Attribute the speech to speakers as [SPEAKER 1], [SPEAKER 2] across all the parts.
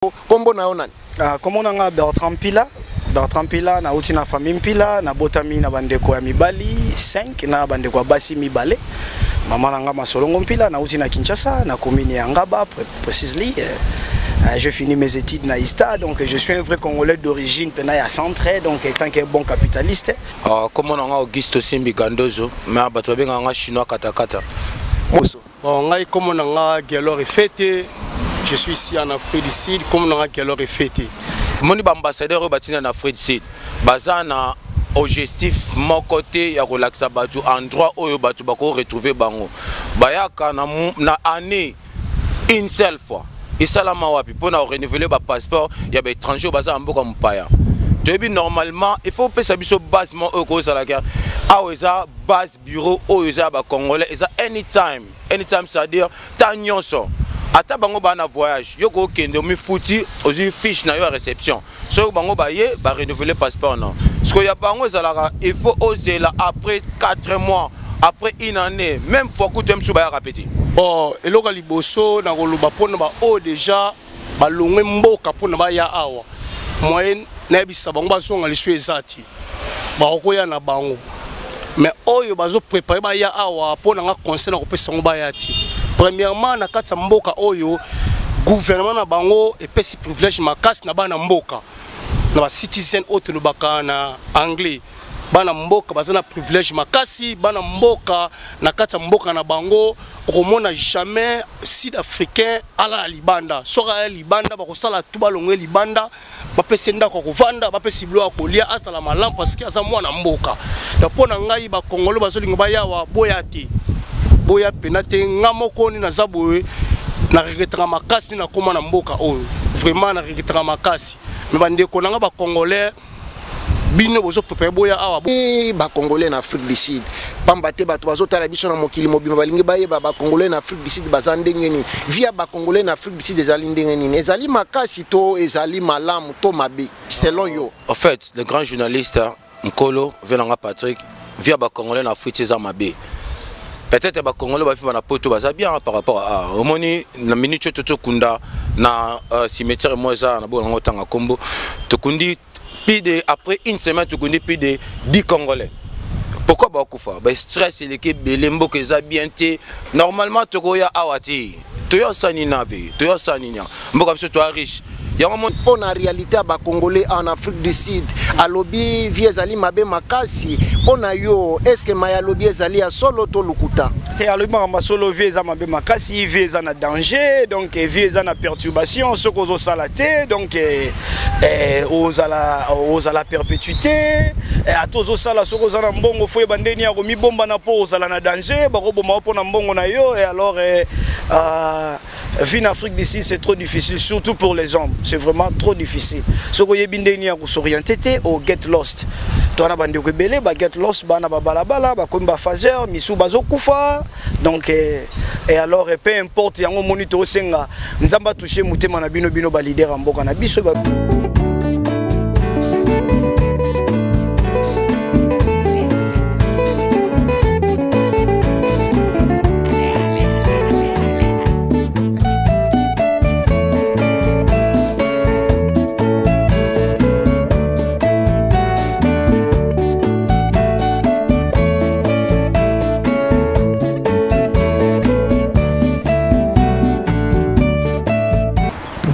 [SPEAKER 1] Kombo na yo nani?
[SPEAKER 2] Ah, kombo na nga Bertrand Mpila. Bertrand Mpila, nauti na famille Mpila, nabotami na bandeko ya mibali 5 na bandeko ya basi mibale. Mama na nga Masolongo Mpila, nauti na Kinshasa, na commune ya Ngaba precisely. J'ai fini mes études na ISTA, donc je suis un vrai Congolais d'origine, pena ya centre, donc étant qu'un bon capitaliste.
[SPEAKER 3] Kombo na nga Auguste Simbi Gandozo, mais bato babengaka nga chinois katakata.
[SPEAKER 1] Moso.
[SPEAKER 4] Bon, ngai kombo na nga Gelor Efete, je suis ici en Afrique du Sud, kombo na nga Gelor Efete.
[SPEAKER 3] Moni ba ambassadeur oyo batinda na Afrique du Sud baza na objectif moko te ya kolakisa bato endroit oyo bato bako retrouver bango. Bayaka na année une seule fois. Esalama wapi mpo na renouveler ba passeport ya ba étranger oyo baza na mboka mopaya. Toyebi normalement il faut pesa biso base moko oyo kozalaka awa eza base bureau oyo eza ya ba congolais, eza anytime, anytime, c'est-à-dire temps nyonso. Ata bango ba na voyage, yo ko kende omifuti, ozwi fiche na yo ya réception. Soki bango ba ye, ba renouveler passeport non. Parce que ya bango ezalaka, il faut ozela après 4 mois, après une année, même fois kutu msu ba ya répéter.
[SPEAKER 4] Bon, eloko ya liboso na koloba mpona ba oyo déjà balongwe mboka mpona baya awa. Moyen nayebisa bango bazonga lisu eza te. Bakokoya na bango. Mais oyo bazo préparer baya awa mpona nga conseil na kopesa bango baya te. Premièrement, na kati ya mboka oyo gouvernement na bango epesi privilège makasi na bana mboka, na ba citizen oyo tolobaka na anglais. Bana mboka baza na privilège makasi, bana mboka na kati ya mboka na bango okomona jamais sud-africain alala libanda. Soki alala libanda bakosala tout balongwe libanda, bapesi ndako ya kovanda, bapesi biloko ya kolia, azala malamu parce que aza mwana mboka. Donc mpo na ngai ba Congolais bazolinga bayawa boya te, boya pena te. Nga moko ni naza boye na regrettaka makasi na koma na mboka oyo, vraiment na regrettaka makasi. Mais bandeko na nga ba Congolais bino bozo préparer boya awa.
[SPEAKER 1] Ba Congolais na Afrique du Sud, pamba te bato bazotala biso na mokili mobimba balingi bayeba ba Congolais na Afrique du Sud baza ndenge nini, vie ya ba Congolais na Afrique du Sud ezali ndenge nini, ezali makasi to ezali malamu to mabe selon yo?
[SPEAKER 3] En fait, le grand journaliste Nkolo Venanga Patrick, vie ya ba Congolais na Afrique eza mabe. Peut-être ba Congolais ba vivre na poto baza bien par rapport à omoni na minute oyo tokunda na cimetière moi eza na bongo tanga kombo tokundi plus de après une semaine tokundi plus de 10 Congolais. Pourquoi ba kufa? Ba stress eleki ebele, mboka eza bien te. Normalement tokoya awa te. Toya sani na ve, toya sani nya. Mboka biso toya riche. Yango mo
[SPEAKER 1] mpo na réalité ya ba Congolais en Afrique du Sud, alobi vie ezali mabe makasi. Mpo na yo, est-ce que maya alobi ezali ya solo to lokuta?
[SPEAKER 2] Te, alobi makambo ya solo, vie eza mabe makasi, vie eza na danger, donc vie eza na perturbation, soki ozosala te, donc ozala perpétuité, ata ozosala soki oza na mbongo, faut yeba ndeni ya komibomba na po ozala na danger, bakoboma yo mpo na mbongo na yo, et alors, vie en Afrique d'ici c'est trop difficile, surtout pour les hommes, c'est vraiment trop difficile. Soko yebi ndeni ya s'orienter te au get lost. Toi na bande ebele ba get lost bana ba balabala ba komi ba phaseur misu bazo kufa. Donc et alors et peu importe yango moni to senga nzamba toucher mutema na bino bino ba leader mboka na biso ba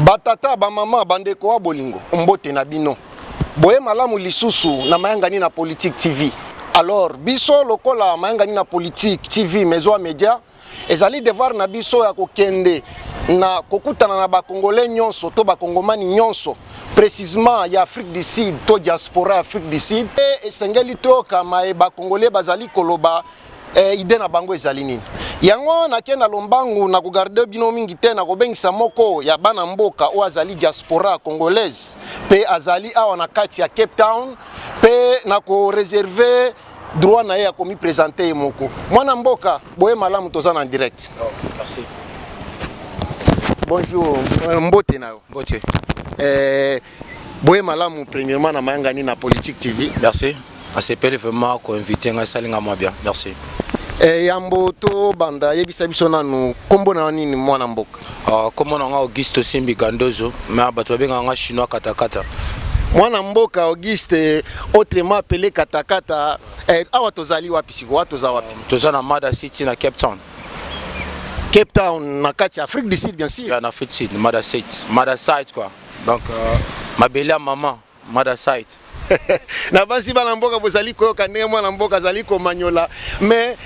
[SPEAKER 1] Batata, ba mama, bandeko wa bolingo, mbote na bino. Boye malamu lisusu na Mayangani na Politique TV. Alors, biso lokola Mayangani na Politique TV, Maison ya Media, ezali devoir na biso ya kokende na kokutana na ba Congolais nyonso to ba Congomani nyonso, précisément ya Afrique du Sud to diaspora ya Afrique du Sud. E esengeli toyoka maye ba Congolais bazali koloba, idée na bango ezali nini. Yango nake na lombangu na kogarde bino mingi te, na kobengisa moko ya bana mboka oyo azali diaspora congolaise pe azali awa na kati ya Cape Town, pe na koreserve droit na ye ya komi présenter ye moko. Mwana mboka, boye malamu, toza na direct.
[SPEAKER 3] Oh, merci.
[SPEAKER 1] Bonjour, mbote na yo.
[SPEAKER 3] Mbote.
[SPEAKER 1] Boye malamu premièrement na Mayangani na Politique TV.
[SPEAKER 3] Merci. Asepeli vraiment ko inviter nga salinga moi bien. Merci.
[SPEAKER 1] Yambo tobanda, yebisa biso nanu nkombo na yo nini, mwana mboka?
[SPEAKER 3] Kombo na nga Auguste Simbi Gandozo, mais bato babengaka nga Chinois Katakata.
[SPEAKER 1] Mwana mboka Auguste, autrement appelé Katakata, awa tozali wapi sikoyo? Toza wapi?
[SPEAKER 3] Toza na Mother City na Cape Town.
[SPEAKER 1] Cape Town na kati ya Afrique du Sud, bien sûr.
[SPEAKER 3] Ya na Afrique du Sud, Mother City, Mother Side quoi. Donc mabele ya mama, Mother Side.
[SPEAKER 1] Na basi, bana mboka, bozali koyoka ndenge mwana mboka azali komanyola. Mais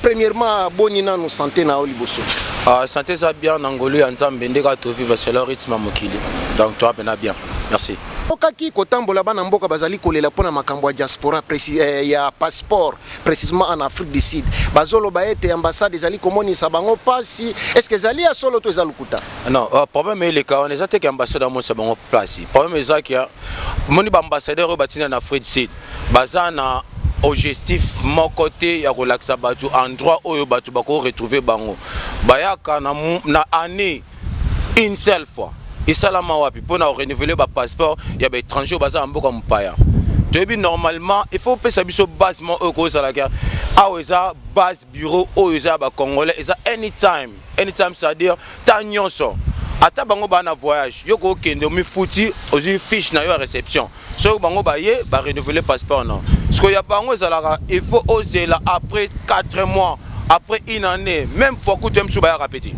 [SPEAKER 1] premièrement, boni nanu santé na yo liboso?
[SPEAKER 3] Santé eza bien na ngolu ya Nzambe, nde kaka tovivre selon rythme ya mokili, donc toa mpenza bien, merci.
[SPEAKER 1] Okaki kotambola, bana mboka bazali kolela mpona makambo ya diaspora, ya passeport, précisément en Afrique du Sud. Bazoloba ete ambassade ezali komonisa bango mpasi. Est ce que ezali ya solo to eza lokuta?
[SPEAKER 3] Non, problème eleka wana eza te ke ambassade amonisa bango place. Problème eza ke moni baambassadeur oyo batinda na Afrique du Sud baza na objectif moko te ya kolakisa bato endroit oyo bato bakoretrouve bango. Bayaka na année une seule fois. Esalama wapi mpona korenouveler bapasseport ya baétranger oyo baza na mboka mopaya? Toyebi, normalement il faut opesa biso base mo oyo kozalaka awa, eza base bureau oyo eza ya bacongolais, eza anytime, anytime, c'est-à-dire ta nyonso, ata bango baa na voyage, yo kokende, omifuti, ozwi fiche na yo ya réception. Soki bango baye barenouveler passeport, non, sikoyo ya bango ezalaka il faut ozela après 4 mois, après une année, même fois kutu mosusu bayaka pe te.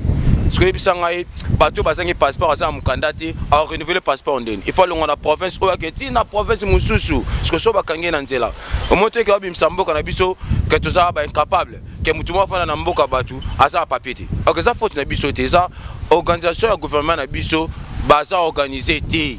[SPEAKER 3] Soki oyebisa ngai, bato oyo bazangi passeport, aza na mokanda te, arenouveler passeport ndeni? Il faut alongwa na province oyo, ake ti na province mosusu. Sikoyo so bakangi ye na nzela, omoi te ke babimisa mboka na biso ke toza baincapable, ke motu moko afanda na mboka, bato aza na papier te. Ok, eza faute na biso te, eza organisation ya gouvernement na biso, baza organisé te,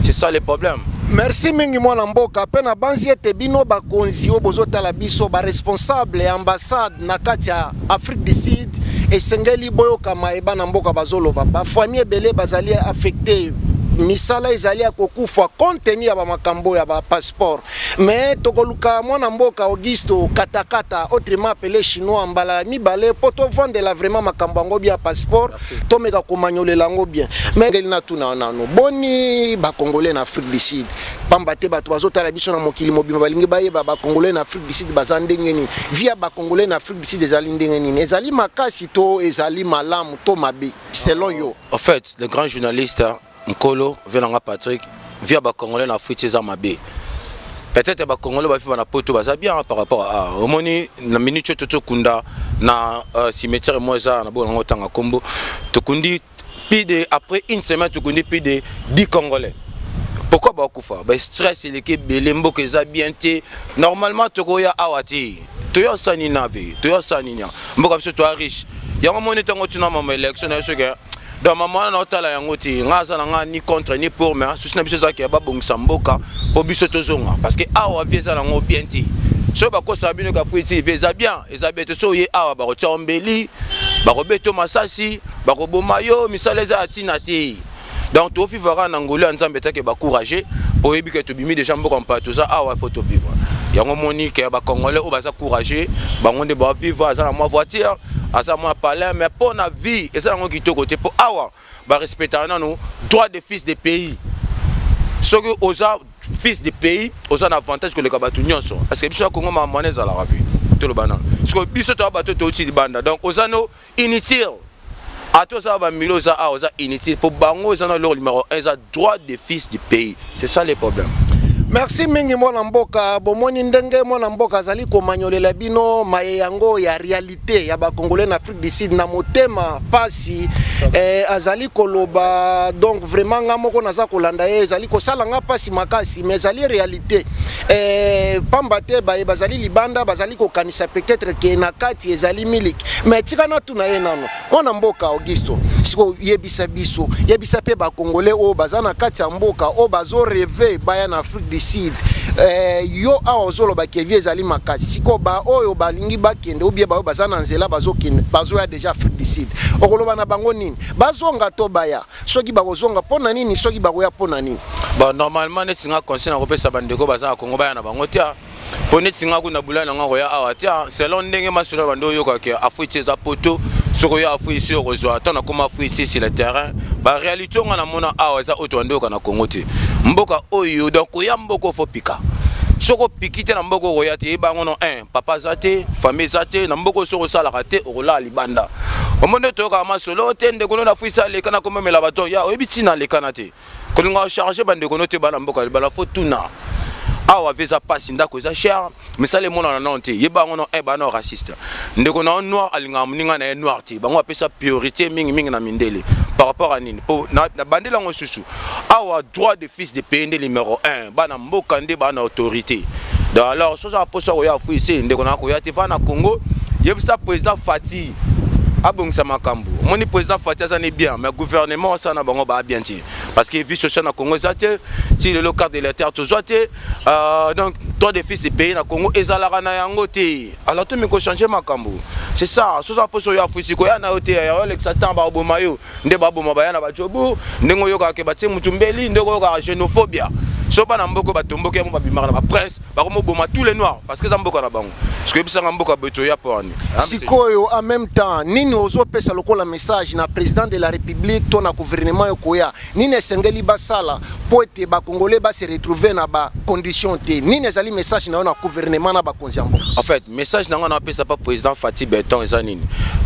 [SPEAKER 3] c'est ça le problème.
[SPEAKER 1] Merci mingi, mwana mboka. Mpe na banzi ete bino bakonzi oyo bozotala biso, baresponsable ya ambassade na kati ya Afrique du Sud, esengeli boyokama eba na mboka bazoloba. Bafamille ebele bazali affecté, misala ezali ya kokufa compte tenu ya bamakambo ya bapasseport. Mais tokoluka mwana mboka Augusto Katakata, autrement appelé Chinois, mbala ya mibale, mpo tovandela vraiment makambo yango bien, passeport, tomeka komanyolela yango bien. Mais ngeli natuna nano, boni bacongolais na Afrique du Sud? Pamba te bato bazotala biso na mokili mobimba balingi bayeba bacongolais na Afrique du Sud baza ndenge nini, vie ya bacongolais na Afrique du Sud ezali ndenge nini, ezali makasi to ezali malamu to mabe, selon yo?
[SPEAKER 3] En fait, le grand journaliste Nkolo Venanga Patrick, vie ya bacongolais na Afrique eza mabe. Peut-être bacongolais baviva na poto baza bien par rapport à omoni na minute oyo tokunda na cimetière mo eza na bongo otanga nkombo. Tokundi plus de, après une semaine, tokundi plus de 10 Congolais. Pourquoi bakufa? Bastress eleki ebele, mboka eza bien te. Normalement tokoya awa te, toya osala nini na vie? Toya osala nini? Mboka biso toya riche. Yango moni ntango tuna mama élection na yo, soki donc mama wana naotala yango te, nga aza na nga ni contre ni pour, mais souci na biso ezalaki ya babongisa mboka mpo biso tozonga, parce que awa vie eza nango bien te. Soki bakosaka bino kafuiti, vie eza bien, eza bien te. So oye awa, bakotia yo mbeli, bakobeta yo masasi, bakoboma yo, misala eza ya ntina te. Donc tovivre kaka na ngolu ya Nzambe, take bacourage po oyebi ke tobimi déjà mboka mpaya, toza awa, faut tovivre. Yango moni ke bacongolais oyo baza courage, bango nde bavivre. Aza na mwa voiture, aza mwa palin, mais mpo na vie eza yango kitoko te, mpo awa barespectaka nanu droit de fils de pays. Soki oza fils de pays, oza na avantage koleka bato nyonso, parce que biso ya Kongo, makambo wana ezalaka vie. Toloba nano, sikoyo biso toya bato touti libanda, donc oza no inutile. Ata oza bamilo, oza awa, oza inutile mpo bango eza na eloko numéro 1, eza droit de fils du pays. C'est ça le problème.
[SPEAKER 1] Merci mingi, mwana mboka. Bomoni ndenge mwana mboka azali komanyolela bino maye yango ya réalité ya bacongolais na Afrique du Sud na motema pasi, azali koloba. Donc vraiment nga moko naza kolanda ye, ezali kosala nga pasi makasi, mais ezali réalité, pamba te baye bazali libanda bazali kokanisa peut-être ke na kati ezali miliki. Mais tika natuna ye nano, mwana mboka Augusto, siko yebisa biso, yebisa mpe bacongolais oyo baza na kati ya mboka, oyo bazorêver baya na Afrique du Sud. Yo awa ozoloba ke vie ezali makasi. Sikoyo baoyo balingi bakende ou bien baoyo baza na nzela, bazokende, bazoya déjà Afrique du Sud, okoloba na bango nini? Bazonga to baya? Soki bakozonga, mpo na nini? Soki bakoya, mpo na nini?
[SPEAKER 3] Bon, normalement neti nga, conseil nakopesa bandeko baza na Kongo, baya na bango te, mpo neti nga kuna bula na nga koya awa te. Selon ndenge masolo bando oyokaka, Afrique eza poto, soki oya Afrique si okozwa ntango nakoma Afrique sur le terrain, baréalité oyo nga namona awa eza oyo tobandi oyoka na Congo te. Mboka oyo, donc koya mboka, faut pika. Soki opiki te na mboka okoya te, yeba yango no 1 papa aza te, famille eza te na mboka. Soki osalaka te, okolala libanda. Omoni nde toyokaka masolo te, ndeko no nafwisa aleka na komemela bato ya oyebi ntina alekana te, kolinga ocharge bandeko no te. Bana mboka libala, fo tuna awa vie eza mpasi, ndako eza cher, misala emonana nano te. Yeba yango no bana raciste, ndeko na yo noir alingaka moninga na ye noir te. Bango bapesa priorité mingimingi na mindele par rapport à nini? Po na bandeli yango susu awa, droit de fils de pays nde numéro 1, bana mboka nde baa na autorité. Donc alors, soza mposa koya afwisi, ndeko na koya te, va na Congo. Yebisa président Fati abongisa makambo. Omoni, président Fati aza ne bien, mais gouvernement osala na bango baa bien te, parce que vie sociale na Congo eza te. Ti lelo carte d'électeur tozwa te. Donc droit de fils de pays na Congo ezalaka na yango te. Alors tomi kochange makambo, c'est ça. Soza mposa oyo afwisi, koya na yo te, olekisa temps, baboma yo nde baboma baya na bajobu. Ndenge oyokaka ke batie mutu mbeli, ndenge oyokaka xénophobia, so bana mboka batomboki yango, babimaka na baprince, bakomoboma tous les noirs, parce que eza mboka na bango. Soki oyebisanga mboka boye, toya po wani.
[SPEAKER 1] Sikoyo, en même temps, nini ozopesa lokola message na président de la République to na gouvernement ekoya? Nini esengeli basala mpo ete bacongolais base retrouve na bacondition te? Nini ezali message na yo na gouvernement na bakonzi ya mboka?
[SPEAKER 3] En fait, message na nga napesa pa président Fati Beton eza nini?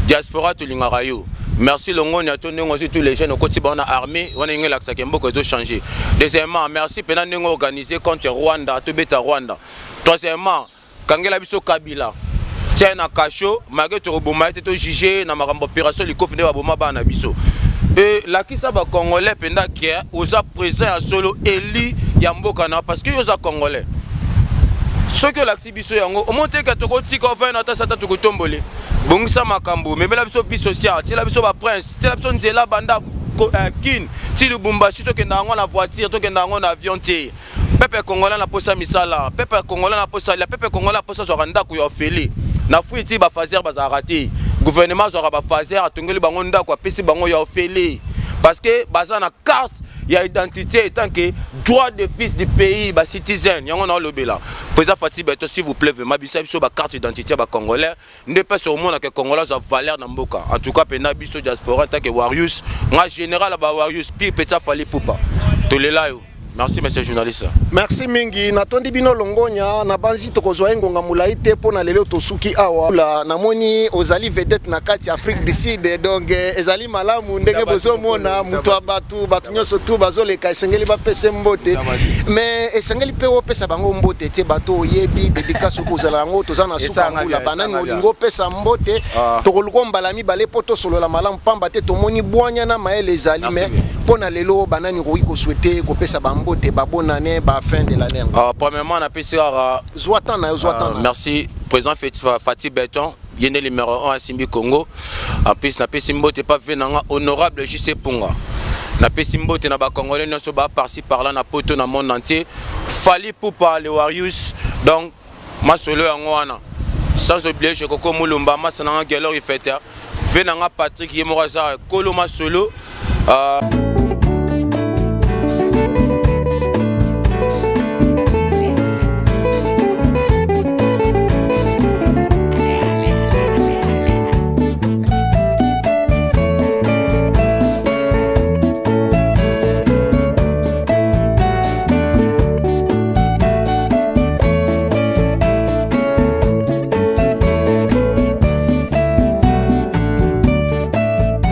[SPEAKER 3] Diaspora tolingaka yo, merci. Longoni ato ndenge ozwi tous les jeunes, okoti bango na armée wana, ndenge elakisaka mboka ezochange. Deuxièmement, merci mpena ndenge organise contre Rwanda, tobeta Rwanda. Troisièmement, kangela biso Kabila, tia na kasho, malgré tokoboma ye te, tojuge na makambo opération likofi nde baboma bana na biso. E lakisa bacongolais mpenza ke oza président ya solo, eli ya mboka na, parce que yo oza congolais. Soki olakisi biso yango, omoni te ke tokotika ofai na tasa ata tokotombole. Bongisa makambo, memela biso vie sociale, tiela biso baprince, tiela biso nzela banda Kin ti Lubumbashi, tokenda yango na voiture, tokenda yango na avion te. Peuple congolais na posa misala, peuple congolais na posa lia, peuple congolais na posa azwaka ndako ya ofele. Na fui ti bafaser bazalaka te, gouvernement azwaka bafaser, atongeli bango ndako, apesi bango ya ofele, parce que baza na carte ya identité en tant que droit de fils du pays, bacitizen. Yango na olobela président Fati Beto, s'il vous plaît, vraiment bisa biso bacarte d'identité ya bacongolais nde mpesi omonaka congolais azwa valeur na mboka. En tout cas mpena biso diaspora, en tant que warriors, nga général ya bawarriors pire petit Fally Ipupa, tolela yo. Merci, monsieur journaliste.
[SPEAKER 1] Merci mingi, natondi bino longonya. Na banzi tokozwa ye ngonga molai te mpo na lelo tosuki awa. La, namoni ozali vedette na kati ya Afrique du Sud, donc ezali malamu ndenge bozomona moto ya bato, bato nyonso tu bazoleka, esengeli bapesa mbote, mais esengeli mpe opesa bango mbote te. Bato oyebi dédicace soki ozala yango, toza na suka mbula, banani olingi opesa mbote? Tokoluka mbala mibale mpo tosolola malamu, pamba te tomoni bwanya na mayele ezali. Mais mpo na lelo, banani okoki kosouhaiter kopesa bambote, babonne année, bafin de l'année yango?
[SPEAKER 3] Premièrement, napesi kaka
[SPEAKER 1] Zwa temps na yo, zwa temps na yo.
[SPEAKER 3] Merci président Fati Beton, ye nde numéro 1 asimbi Congo. En plus napesi mbote pa ve nanga honorable JC Punga, napesi mbote na bacongolais nyonso ba par-ci par-là na poto, na monde entier. Fally Ipupa le warriors, donc masolo yango wana. Sans oublier Jekoko Mulumba, masa nanga Gelor Ifeta, ve nanga Patrick, ye moko aza kolo masolo.